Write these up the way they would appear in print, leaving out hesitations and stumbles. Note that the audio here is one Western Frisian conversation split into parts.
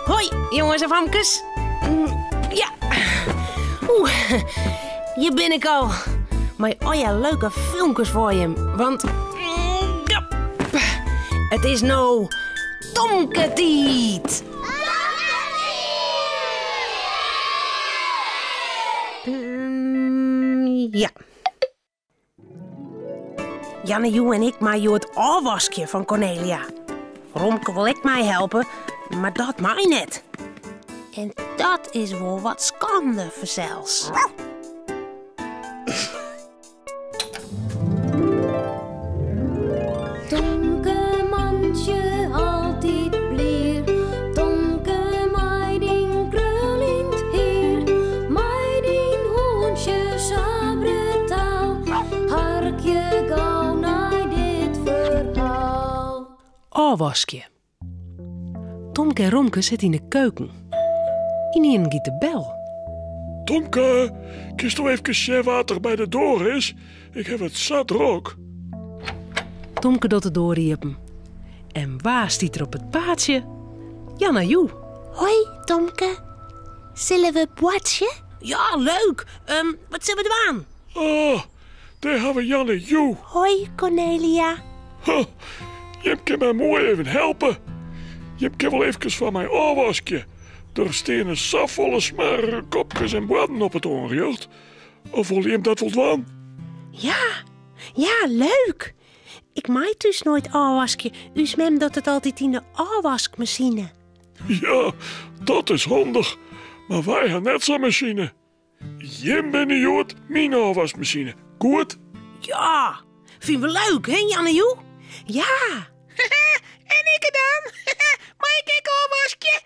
Hoi, jonges en famkes. Ja. Oeh, hjir bin ik al. Mei allegear leuke filmkes foar jim. Want ja, it is no Tomke-tiid. Ja. Janne Joe en ik meie hjoed ôfwaskje fan Cornelia. Romke wol ek meihelpe, mar dat mei net. En dat is wol wat skande fansels. Tomke mantsje altyd blier, Tomke mei dyn kruljend hier, mei dyn hûntsje sa brutaal, harkje gau nei dit ferhaal. Ôfwaskje. Tomke en Romke sitte yn de keuken. Ynienen giet de bel. Tomke, kinsto efkes sjen wa't der by de doar is? Ik haw it sa drok. Tomke docht de doar iepen. En wa stiet der op it paadsje? Janna Joe. Hoi Tomke, sille we boartsje? Ja, leuk! Wat sille we dwaan? Oh, dêr ha we Janne Joe. Hoi Cornelia. Huh, jim kin my moai even helpe. Jim kin wol efkes foar my ôfwaskje. Der steane safolle smoarge kopkes en boarden op it oanrjocht. Of wolle jim dat wol dwaan? Ja, ja, leuk. Ik mei thús noait ôfwaskje. Us mem docht it altyd yn de ôfwaskmasine. Ja, dat is handich. Mar wy ha net sa'n masine. Jim binne hjoed myn ôfwaskmasine. Goed? Ja, fine we leuk, hè Janne Joe? Ja. En ikke dan? Mei ik ek ôfwaskje?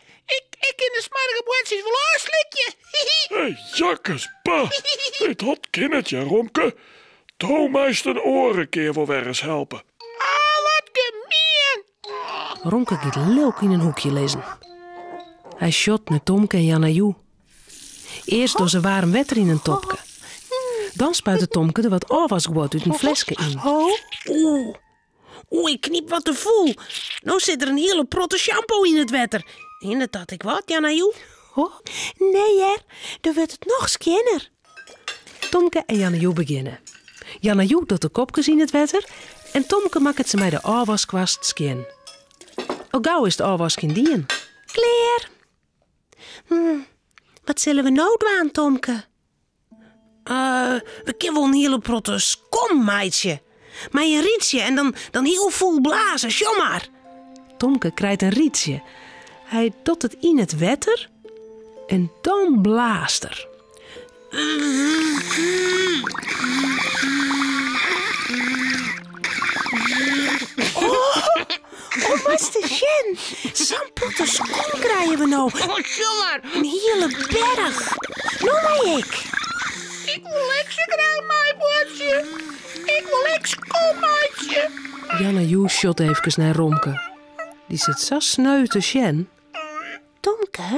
Ik kin de smoarge boardsjes wol ôfslikje. Hey, jakkes, pa. Hey, dat kin net, ja, Romke. Do meist in oare kear wol wer ris helpe. Oh, wat gemien. Romke giet lilk yn in hoekje lizzen. Hy sjocht nei Tomke en Janna Joe. Earst dogge se waarm wetter yn in tobke. Dan spuitet Tomke der wat ôfwaskguod út in fleske yn. Oeh, oeh, ik knyp wat te fûl. No sit der in hiele protte shampoo yn it wetter. Hinderet dat ek wat, Janna Joe? Nee hear, dan wurdt it noch skjinner. Tomke en Janne Joe begjinne. Janne Joe docht de kopkes yn it wetter en Tomke makket se mei de ôfwaskwast skjin. Al gau is it ôfwaskjen dien. Klear! Hm, wat sille we no dwaan, Tomke? Uh, we kinne wol in hiele protte skom meitsje. Mei in rietsje en dan, dan hiel fûl blaze, sjoch mar. Tomke krijt in rietsje. Hy docht it yn it wetter en dan blaast er. Oh, moatst ris sjen. Sa'n protte skom krije we no. Oh, sjoch mar. In hiele berch. No mei ik. Ik wol ek sa graach meiboartsje. Ik wol ek skom meitsje. Janne Joe sjocht efkes nei Romke. Dy sit sa sneu te sjen. Tomke,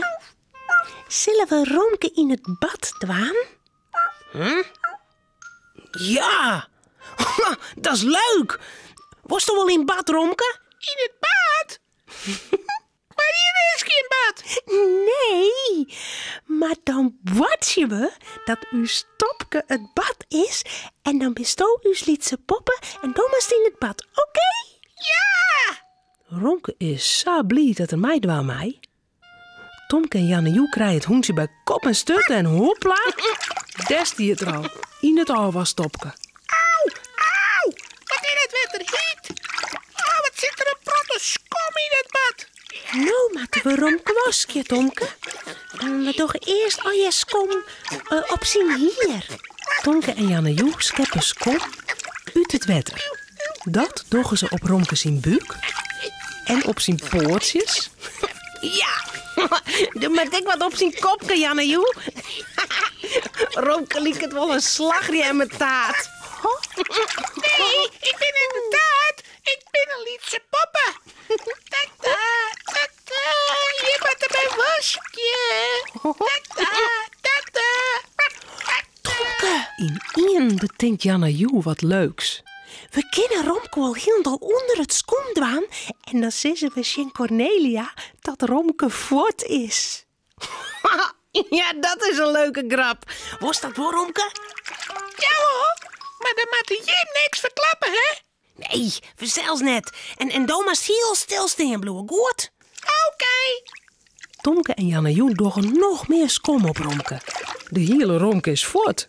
sille we Romke yn it bad dwaan? Hm? Ja, dat is leuk. Wolsto wol yn bad, Romke? Yn it bad? Mar hjir is gjin bad. Nee, mar dan boartsje we dat ús tobke it bad is en dan bisto ús lytse poppe en do moatst yn it bad, oké? Ja! Romke is sa bliid dat er meidwaan mei. Tomke en Janne Joe krije it hûntsje by kop en sturt en hopla, dêr stiet er al, yn it ôfwastobke. Au, au, wat is it wetter hyt. Oh, wat sit der in protte skom yn it bad. No moatte we Romke waskje, Tomke. We dogge earst allegear skom eh, op syn hier. Tomke en Janne Joe skeppe skom út it wetter. Dat dogge se op Romke syn búk en op syn poatsjes. Ja, der moat ek wat op syn kopke, Janne Joe. Romke liket wol in slachrjemmetaart. Nee, ik bin net in taart. Ik bin in lytse poppe. Ta-ta, ta-ta, je moatte my waskje. Ta-ta, ta-ta. Tomke! Ynienen betinkt Janne Joe wat leuks. We kinne Romke wol hielendal ûnder it skom dwaan en dan sizze we tsjin Cornelia dat Romke fuort is. Ja, dat is in leuke grap. Wolst dat wol, Romke? Ja hoor, mar dan moatte jim niks ferklappe, hè? Nee, fansels net. En, en do moatst hiel stil stean bliuwe, goed? Oké. Tomke en Jan en Joen dogge noch mear skom op Romke. De hiele Romke is fuort.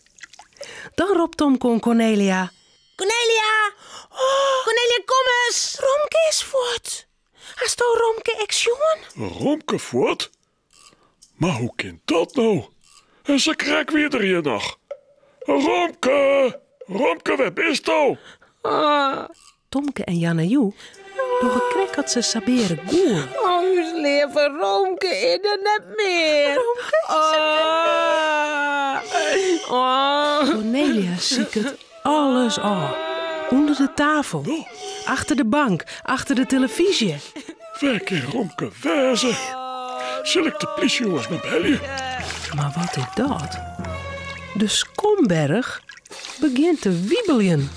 Dan ropt Tomke oan Cornelia. Cornelia! Oh, Cornelia, kom ris! Romke is fuort. Hasto Romke ek sjoen? Romke fuort? Mar hoe kin dat no? En sa krekt wie er hjir noch. Romke! Romke, wêr bisto? Ah. Tomke en Jan en Joe dogge krekt at se sabeare gûle. Oh, ús leave Romke is der net mear. Romke is der net mear. Oh. Cornelia siket alles ôf. Under de tafel, achter de bank, achter de telefyzje. Wêr kin Romke wêze? Sil ik de plysje oars mar belje? Mar wat is dat? De skomberch begjint te wiebeljen.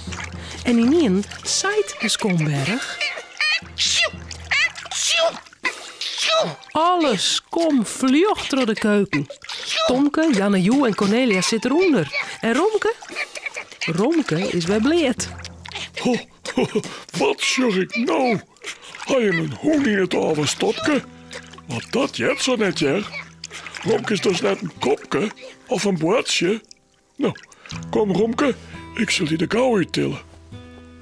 En ynienen seit de skomberch... Alle skom fljocht troch de keuken. Tomke, Janne Joe en Cornelia sitte derûnder. En Romke? Romke is wer bleat. Ho, ho, wat sjoch ik no? Ha jim in hûn yn it ôfwasstopke? Want dat heart sa net, hear. Romke is dus net in kopke of in boartsje. No, kom Romke, ik sil dy der gau úttille.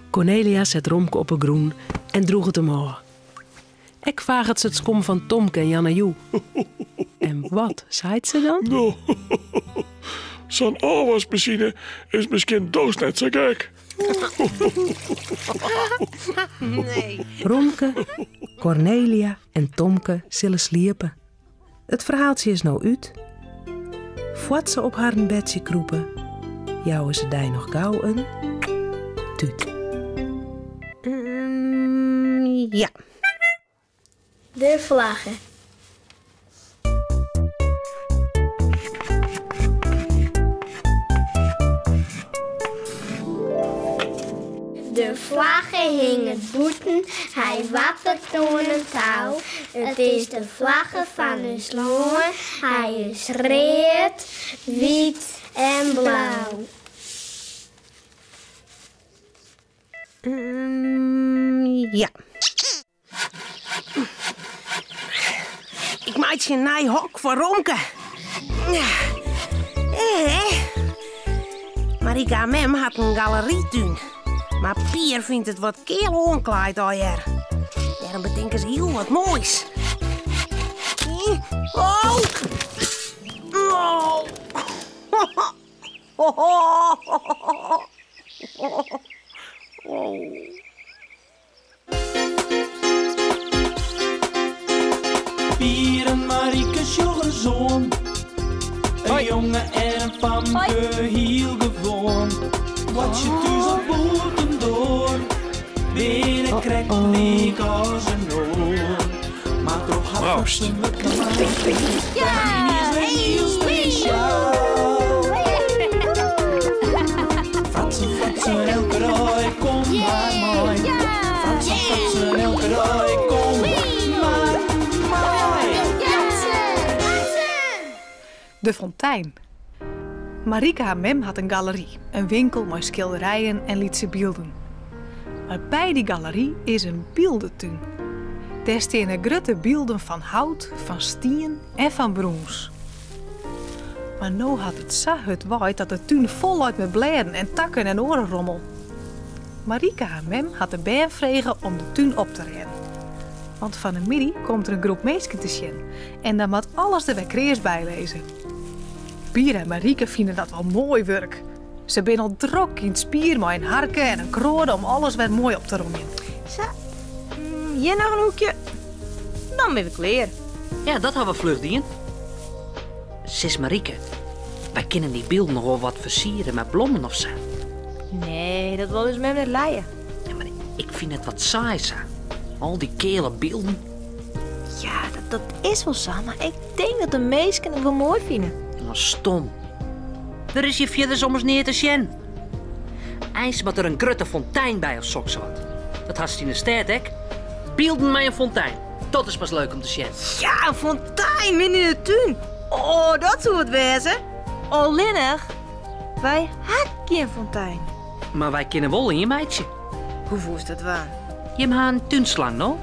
Cornelia set Romke op 'e grûn en drûget him ôf. Ek faget se it skom fan Tomke en Janne Joe. En wat seit se dan? No, sa'n ôfwaskmasine is miskien dochs net sa gek. Nee. Romke, Cornelia en Tomke sille sliepe. It ferhaaltsje is no út. Foar't se op harren bedsje krûpe, jouwe se dy noch gau in tút. Ja. De flagge. De flagge hinget bûten, hy wappert oan in tou. It is de flagge fan ús lân, hy is read, wyt en blau. Ja. Ik meitsje in nij hok foar Romke. Eh. Marike har mem hat in galerytún. Mar Pier fynt it wat keal oanklaaid allegear. Dêrom betinke se hiel wat moais. Oh! Oh! Oh. Pier en Marike sjogge zoon. Een jonge en een famke, hiel gewoan. Wat je thuis op bûten door. Binne krekt lyk as inoar. Mar troch har Proost. fratsen wurdt Ja, is wer hiel spesjaal. Fratsen, fratsen, elke dei, kom mar mei. Fratsen, fratsen, elke dei, kom mar mei. De fontein. Marike har mem hat in galery, in winkel mei skilderijen en lytse bylden. Mar by dy galery is in byldetún. Dêr steane grutte bylden fan hout, fan stien en fan brûns. Mar no hat it sa hurd waaid dat de tún fol leit mei blêden en takken en oare rommel. Marike har mem hat de bern frege om de tún op te rêden. Want fan 'e middei komt der in groep minsken te sjen en dan moat alles der wer kreas by lizze. Pier en Marike fine dat wol moai wurk. Se binne al drok yn 't spier mei in harke en in kroade om alles wer moai op te romjen. Sa, hjir noch in hoekje. Dan binne we klear. Ja, dat ha we fluch dien. Sis Marike, wy kinne dy bylden noch wol wat fersiere mei blommen of sa. Nee, dat wol ús mem net lije. Ja, mar ik fyn it wat saai sa. Al dy keale bylden. Ja, dat, dat is wol sa, mar ik tink dat de minsken it wol moai fine. Mar stom. Der is hjir fierders ommers neat te sjen. Eins moat der in grutte fontein by of soksawat. Dat hast yn de stêd ek. Bylden mei in fontein. Dat is pas leuk om te sjen. Ja, in fontein midden yn de tún. Oh, dat soe wat wêze. Allinnich, wy ha gjin fontein. Mar wy kinne wol ien meitsje. Hoe woest dat dwaan? Jim ha in túnslang, no?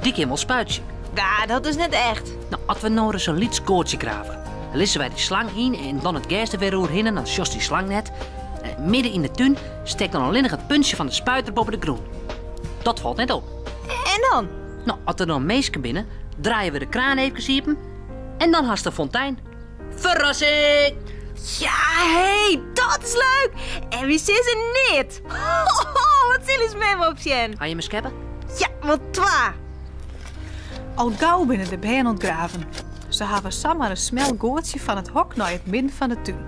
Dy kin wol spuitsje. Ja, dat is net echt. No, as we no ris in lyts goatsje grave, dan lizze wy dy slang yn en dan it gers der wer oerhinne, dan sjochst dy slang net. Eh, midden yn de tún stekt dan allinnich it puntsje fan de spuiter boppe de grûn. Dat falt net op. En dan? No, as der dan minsken binne, draaie we de kraan eefkes iepen en dan hast de fontein. Ferrassing! Ja, hé, dat is leuk! En wy sizze neat. Wat sil ús mem opsjen? Ha jim in skeppe? Ja, wol twa. Al gau binne de bern oan it graven. Se hawwe samar in smel goatsje fan it hok nei it midden fan de tún.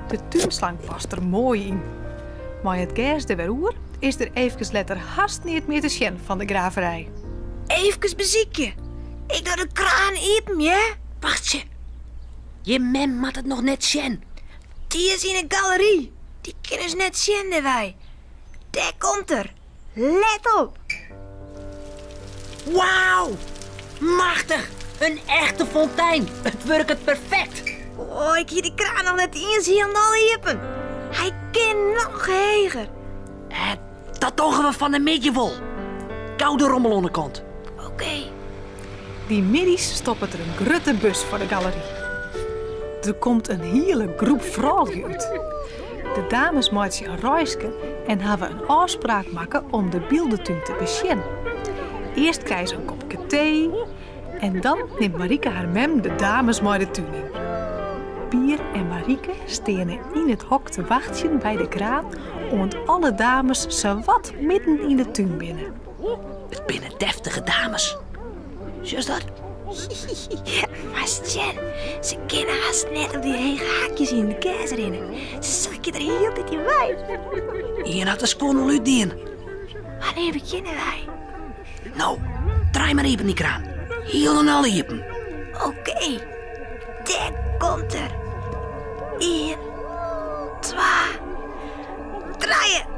De túnslang past der moai yn. Mei it gers der wer oer is der eefkes letter hast neat mear te sjen fan de graverij. Eefkes besykje. Ik doch de kraan iepen, hear. Wachtsje. Jim mem moat it noch net sjen. Dy is yn 'e galery. Dy kin ús net sjen dêrwei. Dêr komt er. Let op. Wauw! Machtich! In echte fontein! It wurket perfekt! Oh, ik hie de kraan noch net iens hielendal iepen. Hy kin noch heger. Eh, dat dogge we fan 'e middei wol. Gau de rommel oan de kant. Oké. Dy middeis stoppet der in grutte bus foar de galery. Der komt in hiele groep froulju út. De dames meitsje in reiske en hawwe in ôfspraak makke om de byldetún te besjen. Earst krije se in kopke tee en dan nimt Marike har mem de dames mei de tún yn. Pier en Marike steane yn it hok te wachtsjen by de kraan oant alle dames sawat midden yn de tún binne. It binne deftige dames. Sjochst dat? Moatst sjen, se kinne hast net op dy hege hakjes yn it gers rinne. Se sakje der hieltyd yn wei. Ien hat de skuon al útdien. Wannear begjinne wy? No, draai mar iepen dy kraan. Hielendal iepen. Oké, dêr komt er. Ien, twa, trije.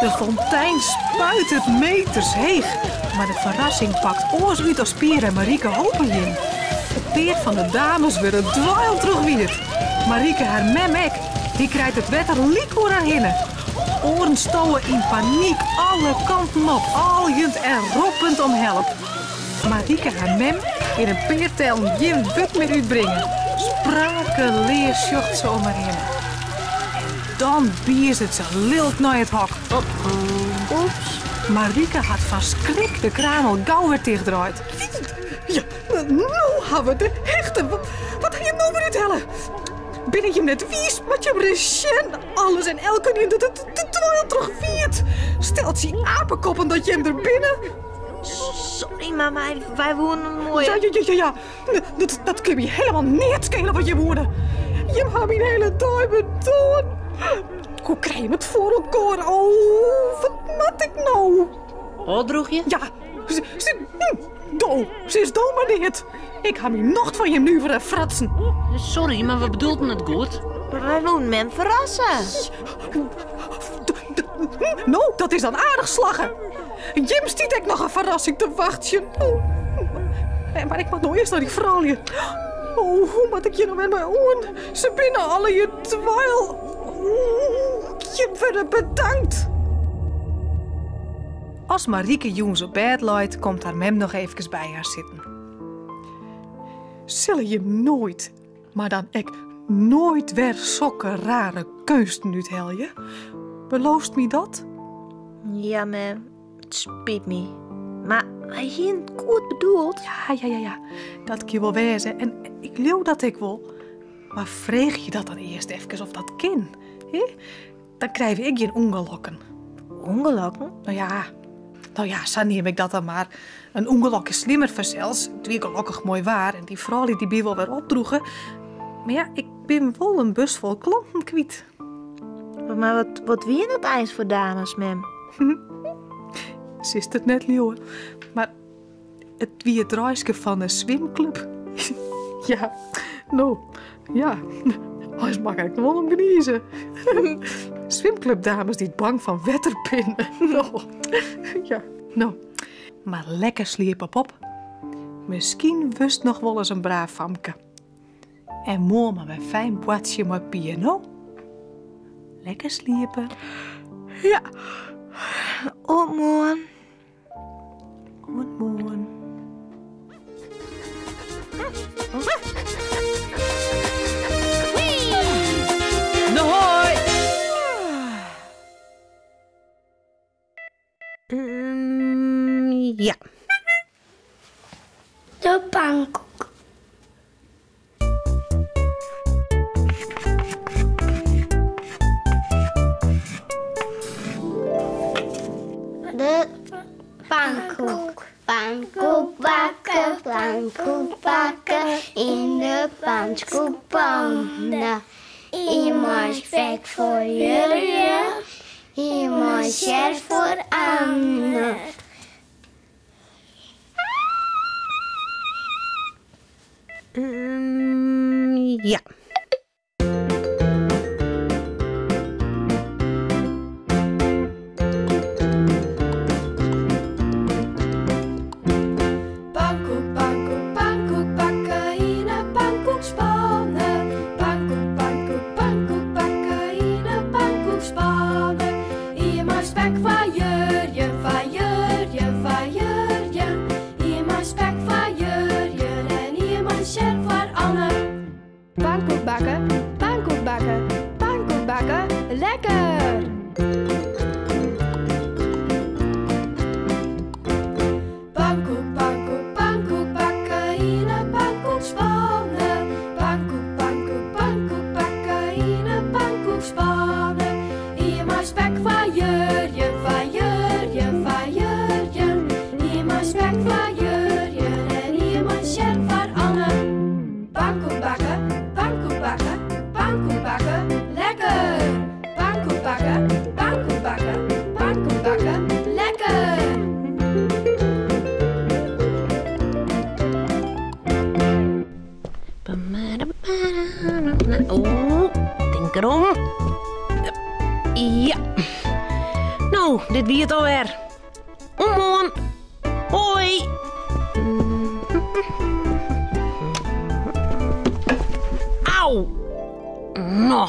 De fontein spuitet meters heech, mar de ferrassing pakt oars út as Pier en Marike hope hienen. In pear fan de dames wurde dweil troch wiet. Marike har mem ek, dy krijt it wetter lyk oer har hinne. Oaren stowe yn panyk alle kanten op, aaljend en roppend om help. Marike har mem kin in pear tellen gjin wurd mear útbringe. Sprakeleas sjocht se om har hinne. En dan biezet se lilk nei it hok. Oeps. Marike hat fan skrik de kraan al gau wer tichtdraaid. Ja, no ha we de hichte. Wat ha jim no wer úthelle? Binne jim net wiis? Moat jim ris sjen. Alles en elkenien dat it de dweil troch wiet. Stelt sy apekoppen dat jim der binne. Sorry, mama, wy woenen in moaie. Ja, ja, ja, ja. Dat, dat kin my helemaal neat skele wat jim woene. Jim ha myn hiele dei bedoarn. Hoe krij jim it foar elkoar? Oh, wat moat ik no? Ofdrûgje? Ja, se, se, do, se is do mar neat. Ik ha myn nocht fan jim nuvere fratsen. Sorry, mar we bedoelden it goed. Mar wy woenen mem ferrasse. No, dat is dan aardich slagge. Jim stiet ek noch in ferrassing te wachtsjen. Mar ik moat no earst nei dy froulju. Oh, hoe moat ik hjir no wer mei oan? Se binne allegear dweil. Jim wurde bedankt. As Marike jûns op bêd leit, komt har mem noch eefkes by har sitten. Sille jim noait, mar dan ek noait wer sokke rare keunsten úthelje? Beloofst my dat? Ja, mem, it spyt my. Mar wy hienen it goed bedoeld. Ja, ja, ja, ja. Dat kin wol wêze en ik leau dat ek wol. Mar freegje dat dan earst efkes oft dat kin. Hè? Dan krije we ek gjin ûngelokken. Ûngelokken? No ja, no ja, sa neam ik dat dan mar. In ûngelok is slimmer fansels. It wie gelokkich moai waar en dy froulju dy binne wol wer opdroege. Mar ja, ik bin wol in bus fol klanten kwyt. Mar wat, wat wiene dat eins foar dames, mem? Silst it net leauwe, mar it wie it reiske fan de swimklup. Ja, no, ja. Eins mei ik noch wol om gnize. Swimklubdames dy't bang fan wetter binne. No, ja, no. Mar lekker sliepe, pop. Miskien wurdst noch wolris in braaf famke. En moarn mar wer fijn boartsje mei Pier, no? Lekker sliepe. Ja. Oant moarn. Oant moarn. No hoi! Ja. De pankoek. De pankoek. Pankoek bakke, pankoek bakke, yn de pankoekpanne. Ien mei spek foar Jurjen, ien mei sjerp foar Anne. Ja. Pankoek, pankoek, pankoek bakke yn 'e pankoekspanne. Pankoek, pankoek, pankoek bakke yn 'e pankoekspanne. Ien mei spek foar Jurjen, foar Jurjen, foar Jurjen. Ien mei spek foar Jurjen en ien mei sjerp foar Anne. Pankoek bakke, pankoek bakke, pankoek bakke, lekker! Pankoek, pankoek, pankoek bakke yn 'e pankoekspanne. Pankoek, pankoek, pankoek bakke yn 'e pankoekspanne. Ien mei spek foar Jurjen, foar Jurjen, foar Jurjen. Ien mei spek foar Jurjen en ien mei sjerp foar Anne. Pankoek bakke, pankoek bakke, pankoek bakke, lekker! Pankoek bakke, pankoek bakke, pankoek bakke, lekker! Oeh, tink derom. Ja. No, dit wie it alwer. Oant moarn. Hoi. Au. No.